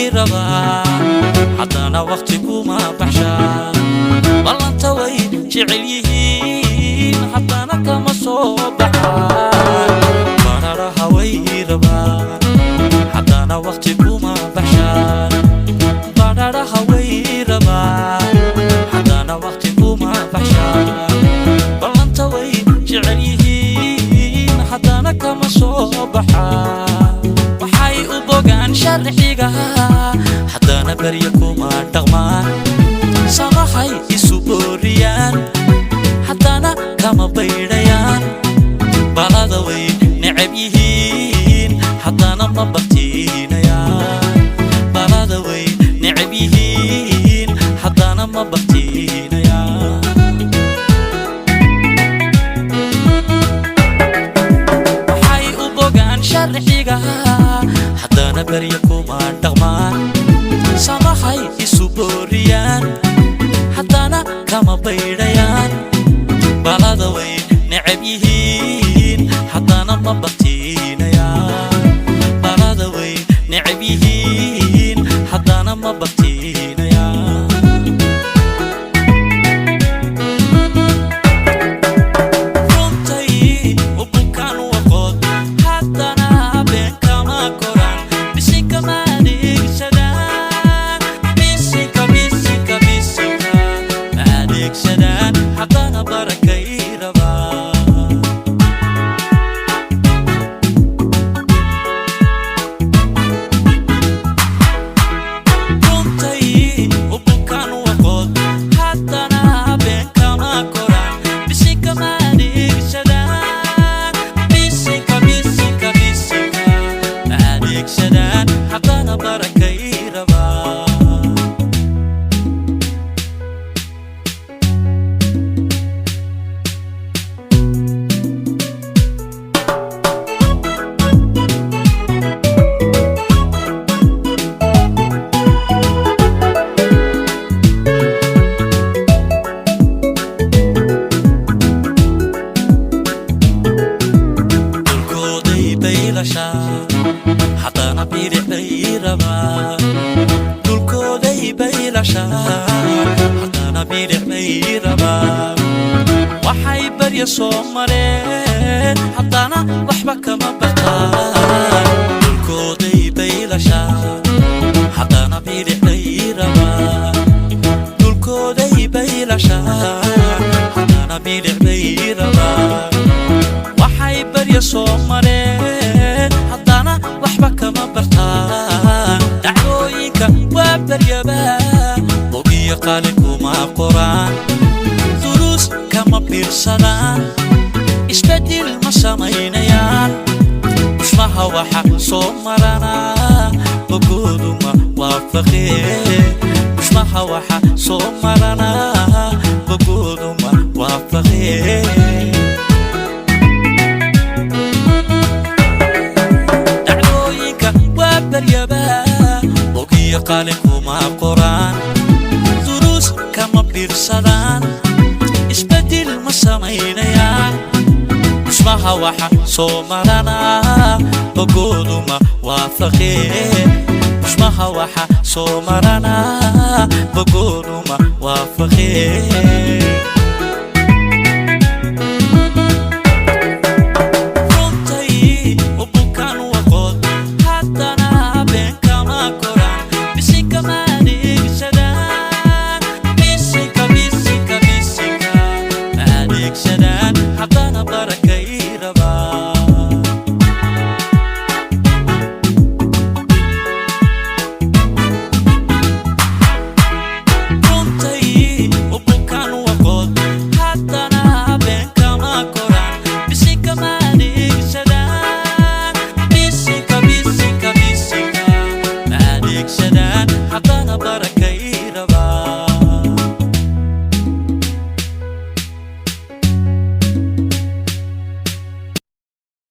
way rabaan, haddana wakhti kuma baxshaan. Ballanta way jecel yihiin, haddana kama soo baxaan. Bararaha way rabaan, haddana wakhti kuma baxshaan. Bararaha way rabaan, haddana wakhti kuma baxshaan. Ballanta way jecel yihiin, haddana kama soo baxaan. Waxay u bogaan sharciga, haddana berya kuma dhaqmaan. Samahay isu booriyaan, haddana kama baydhayaan. Balada way necab yihiin, haddana ma baktiinayaan. Balada way necab yihiin, haddana ma baktiinayaan. Waxay u bogaan sharciga, haddana berya kuma dhaqmaan. Samahay isu booriyaan, haddana kama baydhayaan. Balada way necab yihiin, haddana ma baktiinayaan. Balada way necab yihiin, haddana ma baktiinayaan. Runtay u bukaan waqood, haddana been kama koran. Bisinka ma adeegsadaan, bisinka, bisinka, bisinka ma adeegsadaan, haddana barakay rabaan. Runtay u bukaan waqood, haddana been kama koran. Bisinka ma adeegsadaan, bisinka, bisinka, bisinka ma adeegsadaan, haddana barakay rabaan. Dhulkooday baylashaa, haddana bidix bay rabaan. Dhulkooday baylashaa, haddana bidix bay rabaan. Waxay barya soo mareen, haddana waxba kama bartaan. Dhulkooday baylashaa, haddana bidix bay rabaan. Dhulkooday baylashaa, haddana bidix bay rabaan. Waxay barya soo mareen, haddana waxba kama bartaan. Dacwooyinka waa baryaba, bogiyo qalin kuma qoraan. Duruus kama biirsadaan, isbeddel ma samaynayaan. Bushmaha waxa soo maranaa, bogooduma waafaqee. Bushmaha waxa soo maranaa, bogooduma waafaqee. Dacwooyinka waa baryaba, bogiyo qalin kuma qoraan. Duruus kama biirsadaan, isbeddel ma samaynayaan. Bushmaha waxa soo maranaa, bogooduma waafaqee. Bushmaha waxa soo maranaa, bogooduma waafaqee.